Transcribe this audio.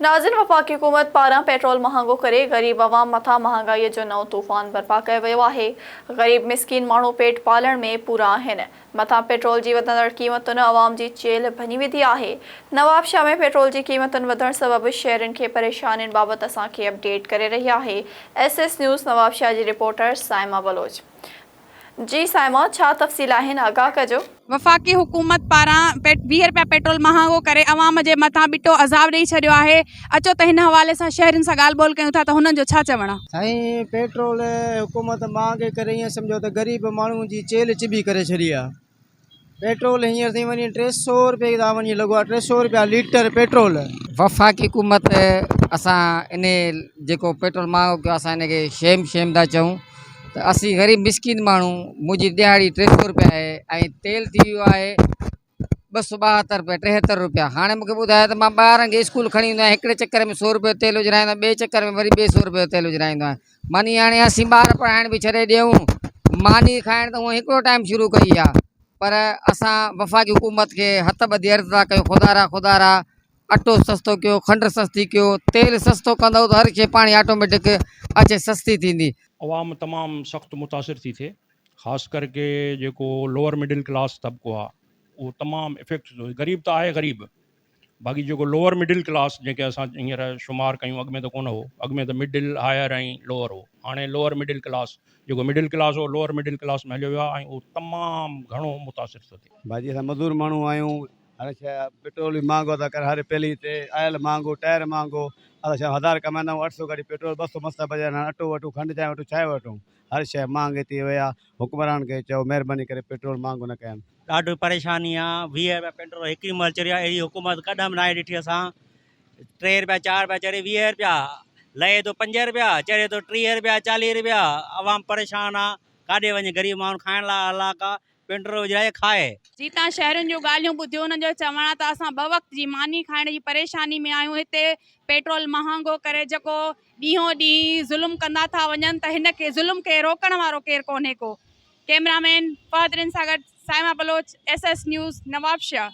ناظرين وفاقي حڪومت پاران پيٽرول مهانگو ڪري غريب عوام مٿان مهانگائي جو نئون طوفان برپا ڪيو ويو آهي، غريب مسڪين ماڻهو پيٽ پالڻ ۾ پورا آهن، مٿان پيٽرول جي وڌندڙ قيمتن عوام جي چيلهه ڀڃي وڌي آهي، نوابشاهه ۾ پيٽرول جي قيمتن وڌڻ سبب شهرين کي پريشانين بابت اسان کي اپڊيٽ ڪري رهي آهي ايس ايس نيوز نوابشاهه جي رپورٽر صائمه بلوچ. جي صائمه ڇا تفصيل آهن آگاهه ڪجو. وفاقي حڪومت پاران 20 رپيا پيٽرول مهانگو ڪري عوام جي مٿان ٻٽو عذاب ڏئي ڇڏيو آهي، اچو ته هن حوالي سان شهرين سان ڳالهه ٻولهه ڪيون ٿا ته هنن جو ڇا چوڻ آهي. سائين پيٽرول حڪومت مهانگي ڪري ائين سمجهو ته غريب ماڻهو جي چيلهه چٻي ڪري ڇڏي آهي پيٽرول هينئر تائين وڃي 300 روپئي تان وڃي لڳو آهي 300 روپيا ليٽر پيٽرول. وفاقي حڪومت اسان انهي جيڪو پيٽرول مهانگو ڪيو اسان ان کي شيم شيم ٿا چئون ته اسين غريب مسڪين ماڻهو منهنجي ڏهاڙي 300 روپيا آهي ۽ تيل ٿي ويو آهي 272 روپيا 73 روپيا هاڻي مونکي ٻڌايو ته مان ٻارن کي اسڪول کڻي ويندو آهيان هڪڙي چڪر ۾ 100 روپيو تيل وجهرائيندو آهيان ٻئي چڪر ۾ وري ٻئي 100 روپيو تيل وجهرائيندو آهيان ماني هاڻي اسين ٻار پڙهائڻ به ڇڏي ڏيون ماني کائڻ ته هونء هڪڙو ٽائيم شروع ڪئي آ پر اسان وفاقي حڪومت کي هٿ ٻڌي عرض ٿا ڪيون خدارا خدارا اٽو سستو ڪيو کنڊ سستي ڪيو تيل سستو ڪندو ته هر شي پاڻي آٽوميٽڪ اچي سستي ٿيندي. عوام تمام سخت متاثر ٿي ٿئي خاص ڪر ڪي جيڪو لوئر مڊل ڪلاس طبقو آ اهو تمام افيڪٽ ٿو غريب ته آهي غريب باقي جيڪو لوئر مڊل ڪلاس جنهن کي اسان هينئر شمار ڪيون اڳ ۾ ته ڪونه هو اڳ ۾ ته مڊل هائر ۽ لوئر هو هاڻي لوئر مڊل ڪلاس جيڪو مڊل ڪلاس هو لوئر مڊل ڪلاس ۾ هليو ويو آهي ۽ اهو تمام گهڻو متاثر ٿو ٿئي. ڀاڄي اسان مزور ماڻهو آهيون هر شيء پيٽرول به مهانگو ٿا ڪرن هر پيلي تي آئل مهانگو ٽائر مهانگو اسان ڇا هزار ڪمائيندا آهيون اٺ سو گاڏي پيٽرول ٻه سو مس ٿا بچن هاڻي اٽو وٺون کنڊ چانهه وٺون ڇا وٺون هر شيء مهانگي ٿي وئي آهي حڪمرانن کي چئو مهرباني ڪري پيٽرول مهانگو نه ڪين. ڏاڍي پريشاني آ 20 رپيا پيٽرول هڪ ئي مهل چڙهيو آ اهڙي حڪومت ڪڏهن به ناهي ڏٺي اسان 3 رپيا 4 رپيا چڙهي 20 رپيا لهي ٿو 5 رپيا چڙهي ٿو 30 رپيا 40 رپيا عوام پريشان آ ڪاڏي وڃي غريب ماڻهو کائڻ لاء هلاڪ آ پيٽرول وجهرائي کائي. جي تان شهرين جون ڳالهيون ٻڌيو انهن جو چوڻ آ ته اسان ٻه وقت جي ماني کائڻ جي پريشاني ۾ آهيون هتي پيٽرول مهانگو ڪري جيڪو ڏينهون ڏينهن ظلم ڪندا ٿا وڃن ته هن کي ظلم کي روڪڻ وارو ڪير ڪونهي ڪو ڪئميرا مين فهد رند سان گڏ Saima Baloch S S news Nawabshah.